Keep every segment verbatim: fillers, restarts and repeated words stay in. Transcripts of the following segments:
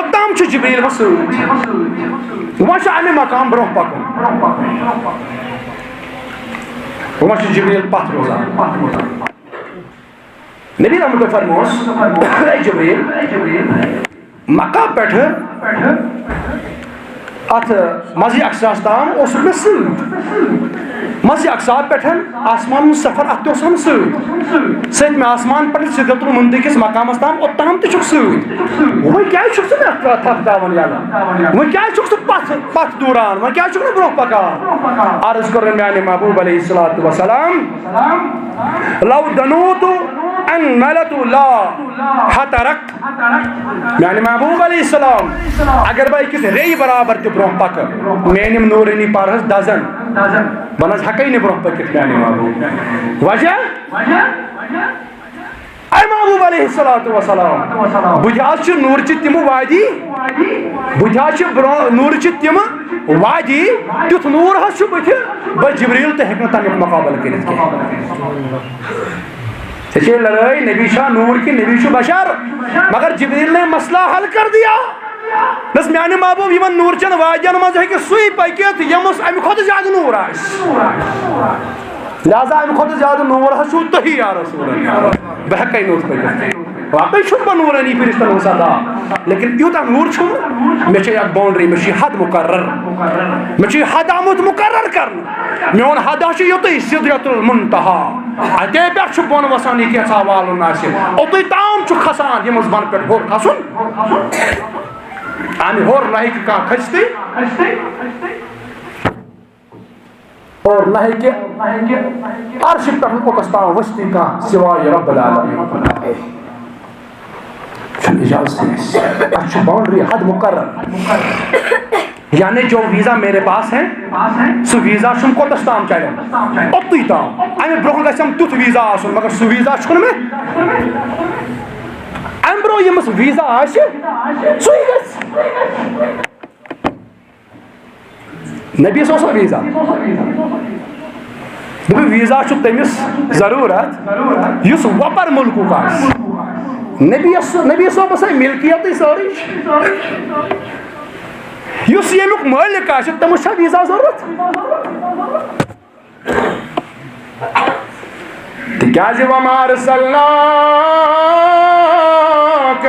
اوٚتام چھُ جبریل وۄنۍ سۭتۍ۔ وۄنۍ چھُ اَمہِ مقام برونٛہہ پَکُن۔ وۄنۍ چھُ جبریل پَتھ روزان۔ نبی رحمتو فرموس، "اے جبریل، مکہ پٮ۪ٹھٕ اَتھ مسجد اقصاہَس تام اوسُکھ مےٚ سۭتۍ۔ مسجد اقصا پٮ۪ٹھ آسمان ہُنٛد سفر، اَتھ تہِ اوسُم سۭتۍ۔ سٔتمہِ آسمان پٮ۪ٹھ سدرۃ المنتہہ کِس مقامَس تام، اوٚتام تہِ چھُکھ سۭتۍ۔ وۄنۍ کیٛازِ چھُکھ ژٕ مےٚ تھپھ تھاوان یَلہٕ؟ وۄنۍ کیٛازِ چھُکھ ژٕ پَتھ، پَتھ دوٗران؟ وۄنۍ کیٛازِ چھُکھ نہٕ برونٛہہ پَکان؟" عرض کوٚر میٛانہِ محبوب علیہ الصلوۃ والسلام، "لو دنوت ان نلت لا حترقت۔" میانہِ محبوب علیہ السلام، اگر بہٕ أکِس ریٚیہِ برابر تہِ برونٛہہ پکہٕ، میٲنۍ یِم نوٗرٲنی پرہَس دزن، بہٕ نہ حظ ہٮ۪کَے نہٕ برونٛہہ پٔکِتھ میانہِ محبوب۔ وجہ؟ اے محبوب علیہ الصلوۃ والسلام، بہٕ تہِ حظ چھُ نوٗرچہِ تِم وادی، بہٕ تہِ حظ چھُ برو-، نوٗرچہِ تِم وادی، تیُتھ نوٗر حظ چھُ بٕتھِ، بہٕ جبریل تہِ ہیٚکہِ نہٕ تَمیُک مُقابلہٕ کٔرِتھ کینٛہہ۔ ژےٚ چھے لڑٲے، نبی چھا نوٗر کِنہٕ نبی چھُ بشر؟ مگر جبریل نے مسئلہ حل کر دیا۔ بس میانہِ محبوب، یِمن نوٗرچن وادین منٛز ہیٚکہِ سُے پٔکِتھ، ییٚمِس امہِ کھۄتہٕ زیادٕ نوٗر آسہِ۔ لہذا امہِ کھۄتہٕ زیادٕ نوٗر حظ چھُو تُہی یا رسول اللہ۔ بہٕ ہیٚکے نہٕ اوٚت پٔکِتھ۔ واقعی چھُس بہٕ نوٗرٲنی فرشتن ہُنٛد سردار، لیکن یوٗتاہ نوٗر چھُم، مےٚ چھےٚ اکھ باؤنڈری، مےٚ چھُ یہِ حد مُقرر۔ مےٚ چھُ یہِ حد آمُت مُقرر کرنہٕ۔ میون حد حظ چھُ یُتُے سدرۃ المنتہا۔ اتے پٮ۪ٹھ چھُ بۄن وسان، یہِ کینٛژھا والُن آسہِ، اوٚتُے تام چھُ کھسان، یہِ منٛز بۄنہٕ پٮ۪ٹھ ہیوٚر کھسُن۔ اَمہِ ہیوٚر نہ ہیٚکہِ کانٛہہ کھٔسِتھٕے۔ اور نہ ہیٚکہِ عرشہِ پٮ۪ٹھ اوٚتَس تام ؤستی کانٛہہ سوائے رب العالمین۔ چھُنہٕ اجازت اَسہِ۔ اَسہِ چھُ باؤنڈری حد مقرر۔ یعنی جو ویزا میرے پاس ہے، سُہ ویزا چھُم کوٚتَس تام چلان؟ اوٚتُے تام۔ اَمہِ برونٛہہ گژھٮ۪م تیُتھ ویزا آسُن، مگر سُہ ویزا چھُنہٕ مےٚ۔ اَمہِ برونٛہہ ییٚمِس ویزا آسہِ، سُے گژھِ۔ نبی صٲب اوس ویزا۔ دوٚپُن، ویزا چھُ تٔمِس ضروٗرت، یُس وۄپر مُلکُک آسہِ۔ نبی یس، نبی صٲبس آے ملکیتٕے سٲرٕے۔ یُس ییٚمیُک مٲلِک آسہِ، تٔمِس چھا ویزا ضروٗرت؟ تِکیٛازِ وما ارسلناک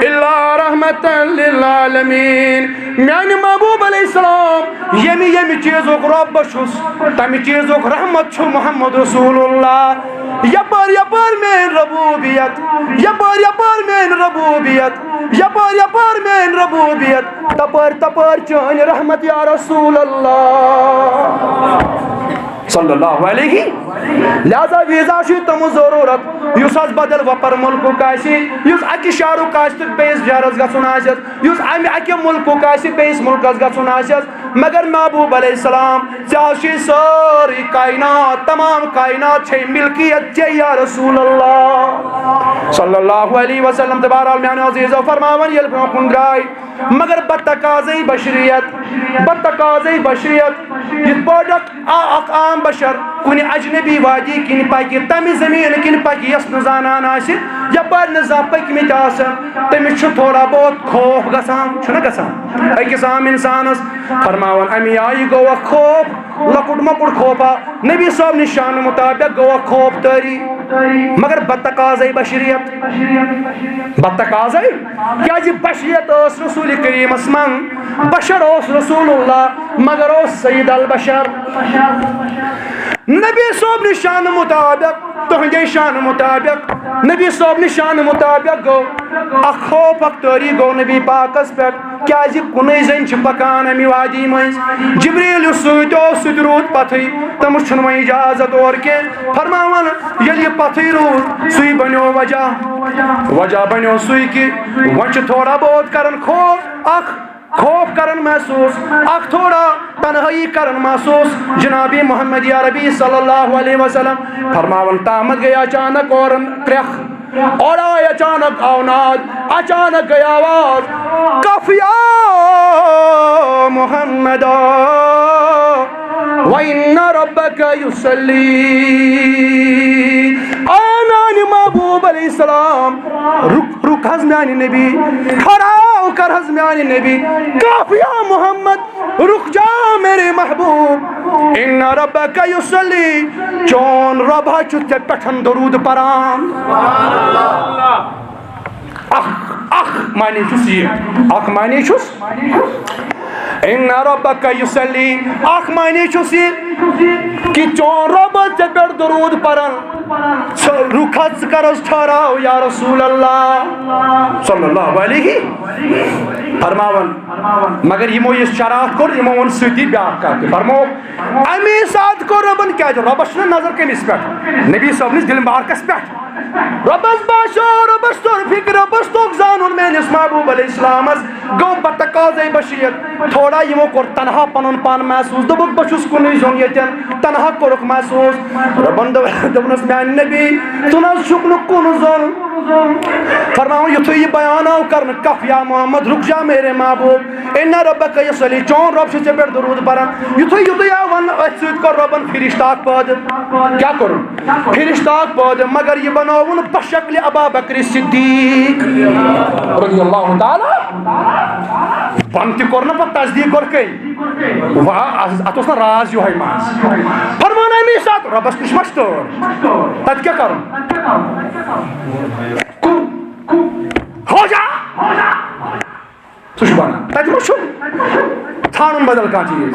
الا رحمة للعالمین۔ میانہِ محبوب علیہ السلام، ییٚمہِ ییٚمہِ چیٖزُک رۄب بہٕ چھُس، تَمہِ چیٖزُک رحمت چھُ محمد رسول اللہ۔ یپٲرۍ یپٲرۍ میٲنۍ ربوبیت، یپٲرۍ یپٲرۍ میٲنۍ ربوبیت، یپٲرۍ یپٲرۍ میٲنۍ ربوبیت، تپٲرۍ تپٲرۍ چٲنۍ رحمت یا رسول اللہ۔ صلی اللہ علیہ۔ لہذا ویزا چھُ تِمن ضروٗرت، یُس حظ بدل وۄپر مُلکُک آسہِ، یُس اکہِ شہرُک آسہِ تہٕ بیٚیِس شہرس گژھُن آسٮ۪س، یُس امہِ اکہِ مُلکُک آسہِ بیٚیِس مُلکس گژھُن آسٮ۪س۔ مگر محبوب علیہ السلام، ژےٚ حظ چھے سٲرٕے کائنات، تمام کائنات چھے ملکیت ژےٚ یا رسول اللہ صلی اللہ علیہ وسلم۔ تہٕ بہرحال میانیو عزیزو، فرماوان ییٚلہِ برونٛہہ کُن درٛاے، مگر بتقاضے بشریت، بتقاضے بشریت، یِتھ پٲٹھۍ اکھ آ-، اکھ عام بشر کُنہِ اجنبی وادی کِنۍ پکہِ، تمہِ زمین کِنۍ پکہِ یۄس نہٕ زانان آسہِ، یپٲرۍ نہٕ زانٛہہ پٔکمٕتۍ آسن، تٔمِس چھُ تھوڑا بہت خوف گژھان، چھُنہ گژھان؟ أکِس عام انسانس فرماوان، امی آیہِ گوٚو اکھ خوف، لۄکُٹ مۄکُٹ خوفا، نبی صٲب نِشانہٕ مطابق گوٚو اکھ خوف طٲری، مگر بتقاضے بشریت، بتقاضے، کیازِ بشریت ٲس رسول کریمس منٛز، بشر اوس رسول اللہ، مگر اوس سید البشر۔ نبی صٲب نِشانہٕ مطابق، تُہنٛدے شانہٕ مطابق، نبی صٲب نِشانہٕ مطابق گوٚو اکھ خوف، اکھ طٲری گوٚو نبی پاکس پٮ۪ٹھ۔ کیازِ کُنُے زٔنۍ چھِ پکان اَمہِ وادی مٔنٛزۍ۔ جبریل یُس سۭتۍ اوس، سُہ تہِ روٗد پتھٕے۔ تٔمِس چھُنہٕ وۄنۍ اجازت اورٕ کینٛہہ۔ فرماوان، ییٚلہِ یہِ پتھٕے روٗد، سُے بنیو وجہ۔ وجہ بنیو سُے کہِ وۄنۍ چھُ تھوڑا بہت کران خوف، اکھ خوف کران محسوس، اکھ تھوڑا تنہائی کران محسوس۔ جناب محمد عربی صلی اللہ علیہ وسلم فرماوان، تامتھ گٔے اچانک اورن کرٛٮ۪کھ۔ اور آے اچانک آو ناد، اچانک گٔے آواز، "کف یا محمد، وَإِنَّ رَبَّكَ يُصَلِّي۔" اے میانہِ محبوب علیہ السلام، رُک، رُک حظ میانہِ نبی، ٹھہراو کر حظ میانہِ نبی، کف یا محمد، رک جا میرے محبوب، ان ربک یصلی، چون رب حظ چھُ ژےٚ پٮ۪ٹھ درود پران۔ اکھ اکھ معنی چھُس یہِ، اکھ معنی چھُس، ان ربک یصلی، اکھ معنی چھُس یہِ کہ چون رب ژےٚ پٮ۪ٹھ درود پران۔ ژٕ رُک حظ، ژٕ کر حظ ٹھہراو یا رسول اللہ صلی اللہ علیہ۔ فرماوان، مگر یِمو یُس شرارت کوٚر، یِمو ووٚن سۭتی بیٛاکھ کتھ تہِ۔ فرموو، امی ساتہٕ کوٚر رۄبن کیٛازِ؟ رۄبس چھُنہ نظر کٔمِس پٮ۪ٹھ؟ نبی صٲبنِس دِل مبارکس پٮ۪ٹھ۔ رۄبس باسیو، رۄبس توٚر فکر، رۄبس توٚگ زانُن میٲنِس محبوب علیہ السلامس گوٚو بتقاضے بشیت۔ تھوڑا یِمو کوٚر تنہا پنُن پان محسوس، دوٚپُکھ، بہٕ چھُس کُنُے زوٚن ییٚتٮ۪ن، تنہا کوٚرُکھ محسوس۔ رۄبن دوٚپ-، دوٚپنس، میانہِ نبی، ژٕ نہ حظ چھُکھ نہٕ کُن زوٚن۔ فرماوُن، یُتھُے یہِ بیان آو کرنہٕ، کف یا محمد، رک جا میرے محبوب، ان ربک یصلی، چون رب چھُ ژےٚ پٮ۪ٹھ درود پران۔ یُتھُے، یُتھُے آو وننہٕ، أتھۍ سۭتۍ کوٚر رۄبن فرشتہٕ اکھ پٲدٕ۔ کیٛاہ کوٚرُن؟ فرشتہٕ اکھ پٲدٕ، مگر یہِ بنووُن بشکل ابا بکر صدیق رضی اللہ تعالیٰ۔ بۄنہٕ تہِ کوٚر نہٕ پتہٕ تصدیق گۄڈٕ کٔمۍ؟ وا-، اتھ اوس نہٕ راز یِہوٚے منٛز۔ فرمان امی ساتہٕ رۄبس نِش مشتور۔ تتہِ کیٛاہ کرُن؟ ہو جا۔ سُہ چھُ بنان۔ تتہِ ما چھُ ژھانڈُن بدل کانٛہہ چیٖز؟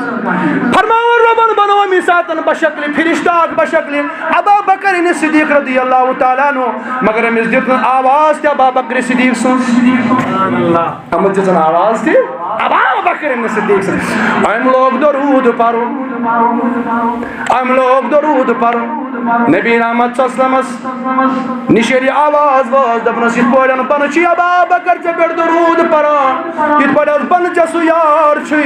فرماوان رۄبن بنوو امی ساتن بشکلہِ فرشتہٕ اکھ، بشکلہِ ابا بکر صدیق رضی اللہ تعالیٰ عنہ، مگر أمِس دیُت نہٕ آواز تہِ ابا بکر صدیق سٕنٛز۔ أمِس دِژ نہٕ آواز تہِ ابا بکر صدیق سٕنٛز۔ أمۍ لوگ درود پرُن۔ أمۍ لوگ درود پرُن۔ نبی رحمت صلی اللہ علیہ وسلمس نِش ییٚلہِ آواز وٲژ، دوٚپنس، یِتھ پٲٹھۍ بۄنہٕ چھُ ابا بکر ژےٚ پٮ۪ٹھ درود پران، یِتھ پٲٹھۍ حظ بۄنہٕ ژےٚ سُہ یار چھُے،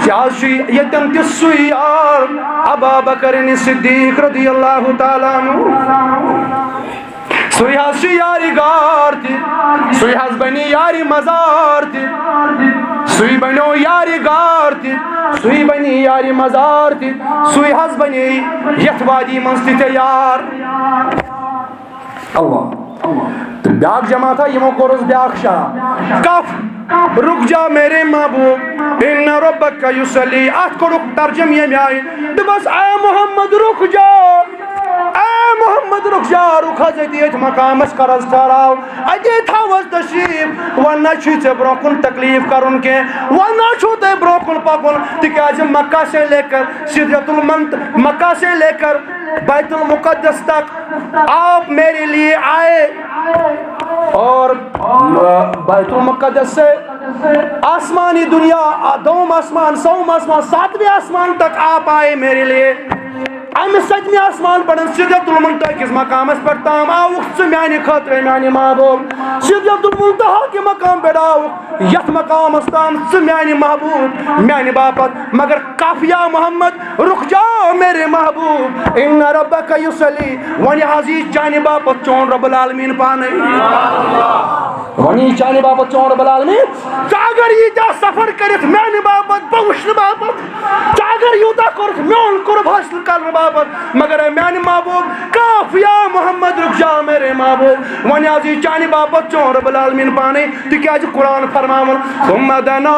یہِ حظ چھُے ییٚتٮ۪ن تہِ سُے یار، ابا بکر صدیق رضی اللہ تعالیٰ عنہ۔ سُے حظ چھُ یارِ غار تہِ، سُے حظ بنی یارِ مزار تہِ، سُے بنیو یارِ غار تہِ، سُے بنی یارِ مزار تہِ، سُے حظ بنے یتھ وادی منٛز تہِ ژےٚ یار۔ اللہ۔ تہٕ بیٛاکھ جماعت ہا، یِمو کوٚرُس بیٛاکھ شاہ۔ کف، رُک جا میرے محبوب، ان ربک یصلی۔ اتھ کوٚرُکھ ترجمہٕ ییٚمہِ آیہِ، دوٚپُس، اے محمد، رُک جا، اے محمد، رُک جا، رُک حظ ییٚتی، ییٚتھۍ مقامس کر حظ ٹھہراو، اَتی تھاو حظ تشریف۔ وۄنۍ نہ چھُے ژےٚ برونٛہہ کُن تکلیف کرُن کینٛہہ، وۄنۍ نہ چھُو تۄہہِ برونٛہہ کُن پکُن، تِکیازِ مکہ سے لے کر سدرۃ المنت-، مکہ سے لے کر بیت المقدس تک آپ میرے لیے آئے اور بیت المقدس سے آسمانی دنیا، دوم آسمان، سوم آسمان، ساتویں آسمان تک آپ آئے میرے لیے۔ امہِ ستمہِ آسمان پٮ۪ٹھ سدرۃ المنتہا کِس مقامس پٮ۪ٹھ تام آوُکھ ژٕ میانہِ خٲطرٕ، میانہِ محبوب۔ سدرۃ المنتہا کہِ مقام پٮ۪ٹھ آوُکھ یتھ مقامس تام ژٕ میانہِ محبوب، میانہِ باپتھ۔ مگر کف یا محمد، رُک جاؤ میرے محبوب، ان ربک یصلی، وۄنۍ حظ یی چانہِ باپتھ چون رب العالمین پانے۔ وۄنۍ یی چانہِ باپتھ چون رب العالمین۔ ژٕ اگر ییٖتیٛاہ سفر کٔرِتھ میانہِ باپتھ، بہٕ وٕچھنہٕ باپتھ، ژٕ اگر یوٗتاہ کوٚرُتھ میون قرب حٲصِل کرنہٕ باپتھ، مگر اے میانہِ محبوب، کاف یا محمد، رُک جاؤ میرے محبوب، وۄنۍ حظ یی چانہِ باپتھ چون رب العالمین پانے، تِکیازِ قرآن فرماوان، ثم دنا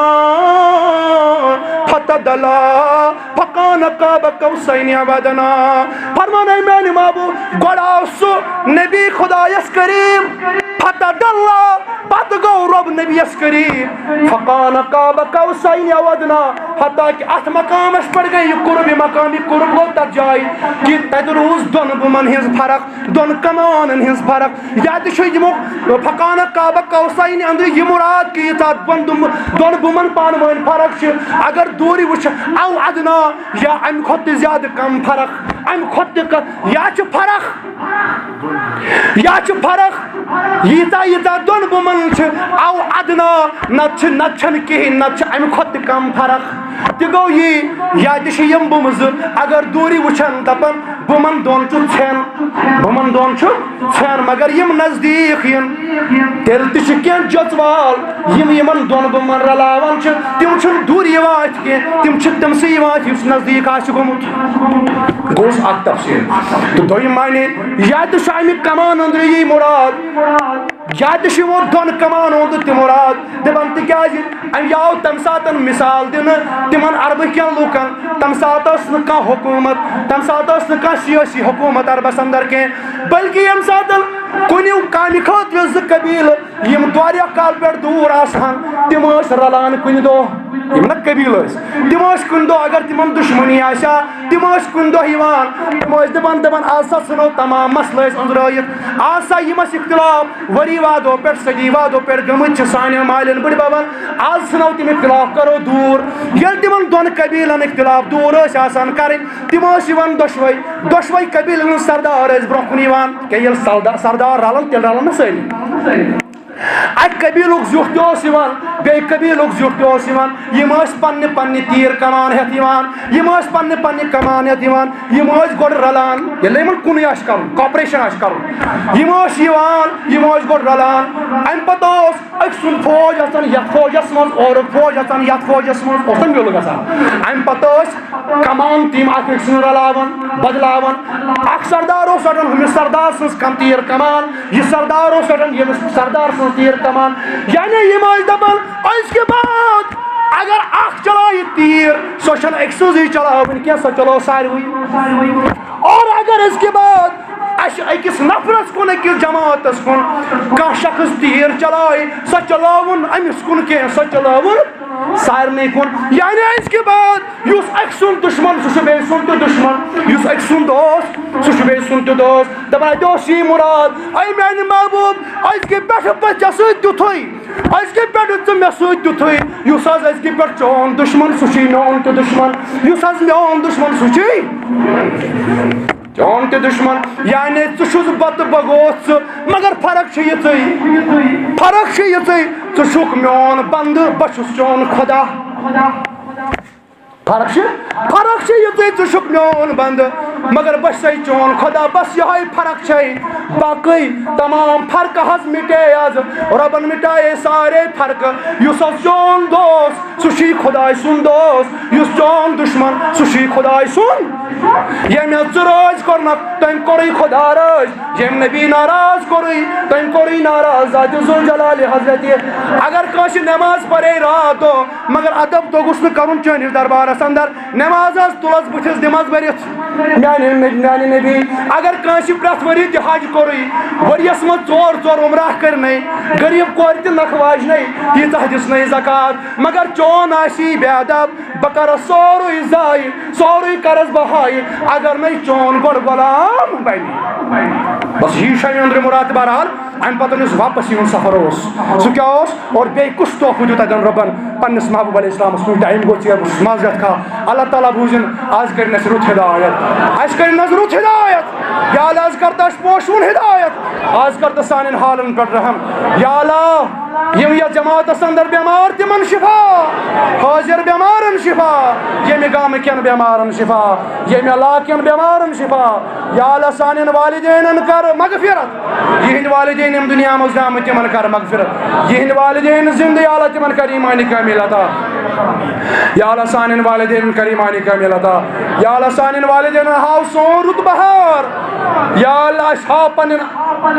فتدلا۔ فکان قاب قوسین او ادنا۔ فرمان اے میانہِ محبوب، گۄڈٕ آو سُہ نبی خدایس قریب، فتدلا، پتہٕ گوٚو رب نبیس قریب۔ فکان قاب قوسین او ادنا، حتیٰ کہ اتھ مقامس پٮ۪ٹھ گٔے یہِ قرب، یہِ مقام، یہِ قرب گوٚو تتھ جایہِ کہ تتہِ روٗز دۄن بُمن ہٕنٛز فرق، دۄن کمانن ہٕنٛز فرق۔ یا تہِ چھُ یِمو فکان قاب قوسین اندرٕ یہِ مُراد کہِ ییٖژاہ دۄن دُم-، دۄن بُمن پانہٕ وٲنۍ فرق چھِ، اگر دوٗرِ وٕچھِ، او ادنا، یا امہِ کھۄتہٕ تہِ زیادٕ کم فرق، امہِ کھۄتہٕ تہِ ک-، یا چھِ فرق، یا چھِ فرق، ییٖژاہ ییٖژاہ دۄن بُمن چھِ، او ادنا، نتہٕ چھِ، نتہٕ چھنہٕ کِہیٖنۍ، نتہٕ چھِ امہِ کھۄتہٕ تہِ کم فرق۔ تہِ گوٚو یی، یا تہِ چھِ یِم بُمہٕ زٕ، اگر دوٗرِ وٕچھن، دپن، بُمن دۄن چھُ ژھٮ۪ن، بُمن دۄن چھُ ژھٮ۪ن، مگر یِم نزدیٖک یِن، تیٚلہِ تہِ چھِ کینٛہہ جۄژوال، یِم یِمن دۄن بُمن رلاوان چھِ، تِم چھِنہٕ دوٗرِ یِوان اَتھِ کینٛہہ، تِم چھِ تٔمسٕے یِوان اَتھِ، یُس نزدیٖک آسہِ گوٚمُت۔ گوٚوس اکھ تفسیٖر۔ تہٕ دوٚیِم معنی، یا تہِ چھُ اَمہِ کمان أنٛدرٕ یی مُراد، یا تہِ چھُ یِمو دۄن کمانن ہُنٛد تہِ مُراد۔ دَپان، تِکیٛازِ أمۍ آو تَمہِ ساتہٕ مثال دِنہٕ تِمن عربہٕ کٮ۪ن لوٗکن۔ تَمہِ ساتہٕ ٲس نہٕ کانٛہہ حکوٗمت، تَمہِ ساتہٕ ٲس نہٕ کانٛہہ سیٲسی حکوٗمت عربس اندر کینٛہہ، بلکہِ ییٚمہِ ساتہٕ کُنہِ کامہِ خٲطرٕ زٕ قبیٖلہٕ یِم واریاہ کال پٮ۪ٹھ دوٗر آسہٕ ہن، تِم ٲسۍ رلان کُنہِ دۄہ۔ یِم نہ قبیٖلہٕ ٲسۍ، تِم ٲسۍ کُنہِ دۄہ، اگر تِمن دُشمنی آسہِ ہا، تِم ٲسۍ کُنہِ دۄہ یِوان، تِم ٲسۍ دَپان، دَپان، "آز سا ژھٕنو تمام مسلہٕ أسۍ أنٛزرٲیِتھ، آز سا یِم اَسہِ اختلاف ؤری وادو پٮ۪ٹھ، صدی وادو پٮ۪ٹھ گٔمٕتۍ چھِ سانٮ۪ن مالٮ۪ن بٕڈببن، آز ژھٕنو تِم اختلاف، کرو دوٗر۔" ییٚلہِ تِمن دۄن قبیٖلن اختلاف دوٗر ٲسۍ آسان کرٕنۍ، تِم ٲسۍ یِوان دۄشوے، دۄشوے قبیٖلن ہٕنٛدۍ سردار ٲسۍ برونٛہہ کُن یِوان۔ کیٛاہ ییٚلہِ سلدا-، سردار رلن، تیٚلہِ رلن نہ سٲری۔ اَکہِ قبیٖلُک زیُٹھ تہِ اوس یِوان، بیٚیہِ قبیٖلُک زیُٹھ تہِ اوس یِوان۔ یِم ٲسۍ پننہِ پننہِ تیٖر کمان ہٮ۪تھ یِوان، یِم ٲسۍ پننہِ پننہِ کمان ہٮ۪تھ یِوان۔ یِم ٲسۍ گۄڈٕ رلان، ییٚلہِ یِمن کُنُے آسہِ کرُن، cooperation آسہِ کرُن، یِم ٲسۍ یِوان، یِم ٲسۍ گۄڈٕ رلان۔ اَمہِ پتہٕ اوس أکۍ سُنٛد فوج اژان یتھ فوجس منٛز، اورُک فوج اژان یتھ فوجس منٛز، اوس نہ میُل گژھان۔ اَمہِ پتہٕ ٲسۍ کمان تِم اکھ أکۍ سُنٛد رلاوان، بدلاوان۔ اکھ سردار اوس رٹان ہُمِس سردار سٕنٛز کم تیٖر کمان، یہِ سردار اوس رٹان ییٚمِس سردار سٕنٛز تیٖر کمان۔ یعنی یِم ٲسۍ دپان، أزکہِ بعد اگر اکھ چلایہِ تیٖر، سۄ چھنہٕ أکۍ سٕنٛزٕے چلاوٕنۍ کینٛہہ، سۄ چلاو ساروٕے۔ اور اگر أزکہِ بعد اَسہِ أکِس نفرَس کُن، أکِس جماعتَس کُن کانٛہہ شخص تیٖر چلایہِ، سۄ چلاوُن أمِس کُن کینٛہہ، سۄ چلاوُن سارنٕے کُن۔ یعنی أزکہِ بعد یُس أکۍ سُنٛد دُشمن، سُہ چھُ بیٚیہِ سُنٛد تہِ دُشمن، یُس أکۍ سُنٛد دوست، سُہ چھُ بیٚیہِ سُنٛد تہِ دوست۔ دَپان، اَتہِ اوس یی مُراد، اے میٛانہِ محبوٗب، أزکہِ پٮ۪ٹھٕ پَزِ ژےٚ سۭتۍ تیُتھُے، أزکہِ پٮ۪ٹھٕ ژٕ مےٚ سۭتۍ تیُتھُے، یُس حظ أزکہِ پٮ۪ٹھ چون دُشمن، سُہ چھُے میون تہِ دُشمن، یُس حظ میون دُشمن، سُہ چھُے چون تہِ دُشمن۔ یعنی ژٕ چھُس بہٕ تہٕ بہٕ گوس ژٕ، مگر فرق چھِ یِژٕے، فرق چھِ یِژٕے، ژٕ چھُکھ میون بندٕ، بہٕ چھُس چون خدا۔ فرق چھِ، فرق چھِ یِژٕے، ژٕ چھُکھ میون بندٕ، مگر بہٕ چھسے چون خدا۔ بس یِہوٚے فرق چھے، باقٕے تمام فرقہٕ حظ مٹے از۔ رۄبن مٹایے سارے فرقہٕ۔ یُس حظ چون دوست، سُہ چھُے خداے سُنٛد دوست، یُس چون دُشمن، سُہ چھُے خداے سُنٛد۔ ییٚمۍ حظ ژٕ رٲضۍ کوٚرنکھ، تٔمۍ کوٚرُے خدا رٲضۍ۔ ییٚمۍ نبی ناراض کوٚرُے، تٔمۍ کوٚرُے ناراض ذاتِ ذوالجلالِ حضرتِ۔ اگر کٲنٛسہِ نٮ۪ماز پرے راتھ دۄہ، مگر ادب توٚگُس نہٕ کرُن چٲنِس دربارس اندر، نٮ۪ماز حظ تُلس بٕتھِس دِمس بٔرِتھ۔ میانہِ، میانہِ نبی، اگر کٲنٛسہِ پرٛٮ۪تھ ؤری تہِ حج کوٚرُے، ؤریَس منٛز ژور ژور عمرہ کٔرنَے، غریٖب کورِ تہِ نکھٕ واجنَے، تیٖژاہ دِژنَے زکوٰۃ، مگر چون آسی بے ادب، بہٕ کرس سورُے ضایع، سورُے کرس بہٕ ہایہِ، اگر نَے چون گۄڈٕ غلام بنہِ۔ بس یی چھُ اَمہِ أنٛدرٕ مُراد۔ بہرحال، اَمہِ پتہٕ یُس واپس یِہُنٛد سفر اوس، سُہ کیٛاہ اوس؟ اور بیٚیہِ کُس تحفہٕ دیُت اَتٮ۪ن رۄبن پننِس محبوب علیہ السلامس؟ کُنہِ ٹایم گوٚو ژیر، بہٕ چھُس معذرت خواہ۔ اللہ تعالیٰ بوٗزِن، آز کٔرِن اَسہِ رُت ہدایت، اَسہِ کٔرِن آز رُت ہدایت۔ یا اللہ، آز کر تہٕ اَسہِ پوشوُن ہدایت، آز کر تہٕ سانٮ۪ن حالن پٮ۪ٹھ رحم۔ یا اللہ، یِم یتھ جماعتس اندر بیمار، تِمن شفا، حٲضِر بیمارن شفا، ییٚمہِ گامہٕ کٮ۪ن بیمارن شفا، ییٚمہِ علاقہٕ کٮ۪ن بیمارن شفا۔ یا اللہ، سانٮ۪ن والدینن کر مغفرت، یِہنٛدۍ والدین یِم دُنیا منٛز درٛامٕتۍ، تِمن کر مغفرت، یِہنٛدۍ والدین زندٕ، یا اللہ، تِمن کر ایمانِ کامل عطا۔ یا اللہ، سانٮ۪ن والدینن کر ایمانِ کامل عطا۔ یا اللہ، سانٮ۪ن والدینن ہاو سون رُت بہار۔ یا اللہ، اَسہِ ہاو پننٮ۪ن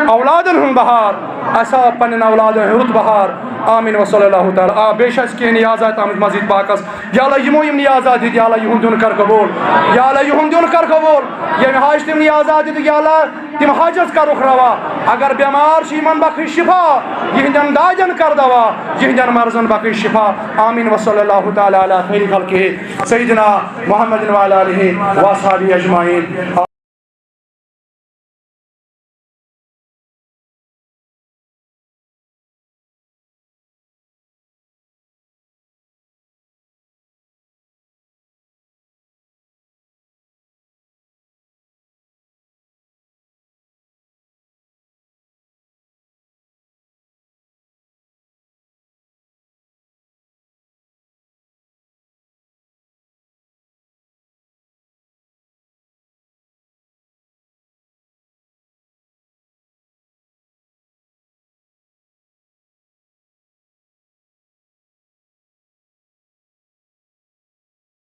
اولادن ہُنٛد بہار۔ اَسہِ آو پننٮ۪ن اولادن ہُنٛد رُت بہار۔ آمین و صلی اللہ تعالیٰ۔ آ، بیٚیہِ چھِ اَسہِ کینٛہہ نیازات آمٕتۍ مسجد پاکس۔ یا اللہ، یِمو یِم نیازات دِتۍ، یا اللہ، یِہُنٛد دیُن کر قبوٗل۔ یا اللہ، یِہُنٛد دیُن کر قبوٗل۔ ییٚمہِ حاج تِم نیازات دِتۍ، یا اللہ، تِم حاجت کرُکھ روا۔ اگر بٮ۪مار چھِ، یِمن بخش شفا۔ یِہنٛدٮ۪ن دادٮ۪ن کر دوا۔ یِہنٛدٮ۪ن مرضن بخش شفا۔ آمین و صلی اللہ تعالیٰ علی خیر خلقہ سیدنا محمد وعلی آلہ و اصحابہ اجمعین۔